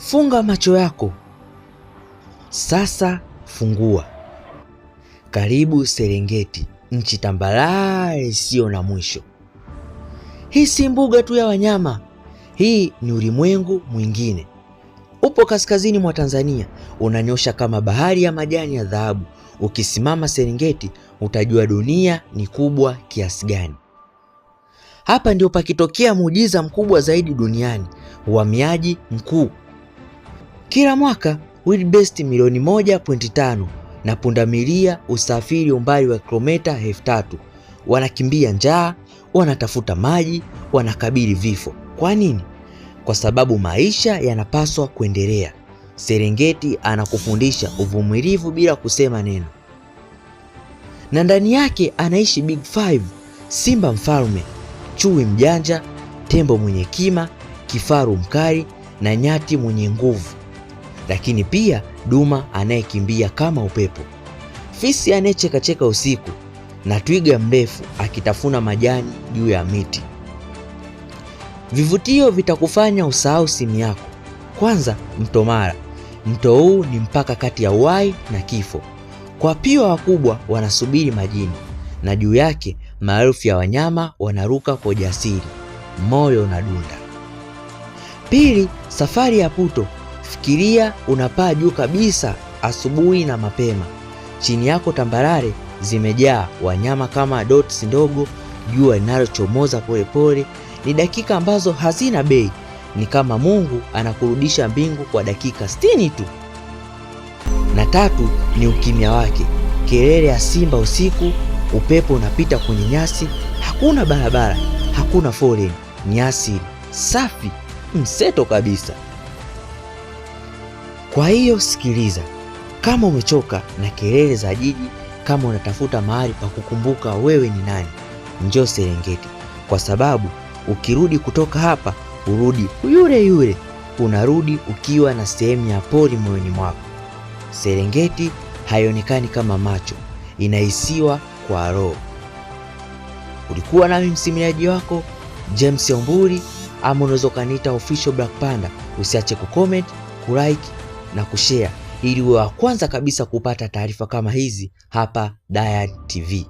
Funga macho yako. Sasa fungua. Karibu Serengeti, nchi tambarare isiyo na mwisho. Hii si mbuga tu ya wanyama, hii ni ulimwengu mwingine. Upo kaskazini mwa Tanzania, unanyosha kama bahari ya majani ya dhahabu. Ukisimama Serengeti utajua dunia ni kubwa kiasi gani. Hapa ndio pakitokea muujiza mkubwa zaidi duniani, uhamiaji mkuu. Kila mwaka wildebeest milioni 1.5 na pundamilia usafiri umbali wa kilomita 3000. Wanakimbia njaa, wanatafuta maji, wanakabili vifo. Kwa nini? Kwa sababu maisha yanapaswa kuendelea. Serengeti anakufundisha uvumilivu bila kusema neno, na ndani yake anaishi Big Five: simba mfalme, chui mjanja, tembo mwenye kima, kifaru mkali na nyati mwenye nguvu, lakini pia duma anayekimbia kama upepo, fisi anayechekacheka usiku na twiga mrefu akitafuna majani juu ya miti. Vivutio vitakufanya usahau simu yako. Kwanza, Mto Mara. Mto huu ni mpaka kati ya uhai na kifo. Kwa piwa wakubwa wanasubiri majini, na juu yake maelfu ya wanyama wanaruka kwa ujasiri, moyo unadunda. Pili, safari ya Puto. Fikiria unapaa juu kabisa asubuhi na mapema. Chini yako tambarare zimejaa wanyama kama dots ndogo, jua linalochomoza polepole. Ni dakika ambazo hazina bei, ni kama Mungu anakurudisha mbingu kwa dakika 60 tu. Na tatu ni ukimya wake, kelele ya simba usiku, upepo unapita kwenye nyasi, hakuna barabara, hakuna foleni, ni asili safi, mseto kabisa. Kwa hiyo sikiliza, kama umechoka na kelele za jiji, kama unatafuta mahali pa kukumbuka wewe ni nani, njoo Serengeti, kwa sababu ukirudi kutoka hapa urudi yule yule, unarudi ukiwa na sehemu ya pori moyoni mwako. Serengeti haionekani kama macho, inahisiwa kwa roho. Ulikuwa nami msimuliaji wako James Omburi, ama unaweza ukaniita Official Black Panda. Usiache kucomment, kulike na kushare ili uwe wa kwanza kabisa kupata taarifa kama hizi hapa Diary TV.